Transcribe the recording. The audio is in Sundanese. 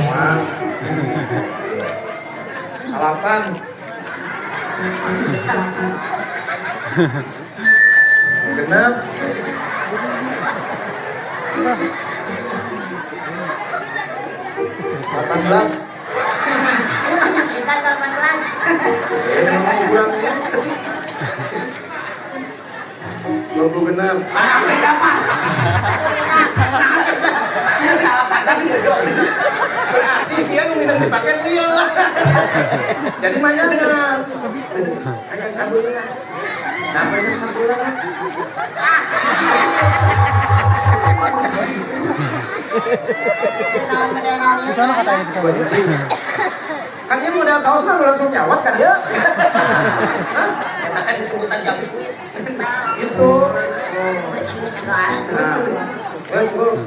Wah. Salapan. Genep. 18. Ini banyak pisan 18. Ini mau kurangnya. 26. Ah, beda mah. Iya, 18 sih. Berarti sih yang minum dipakai iya. Jadi manyangan. Kayang sabulah. Nah, banyak sabulah. Naon model naon ieu? Soalnya katanya gitu. Kan ini model kaos mah langsung nyawat kan ya? Hah? Eta kan disebutan jam suit. Gitu. Ini segala. Nah, ya cukup.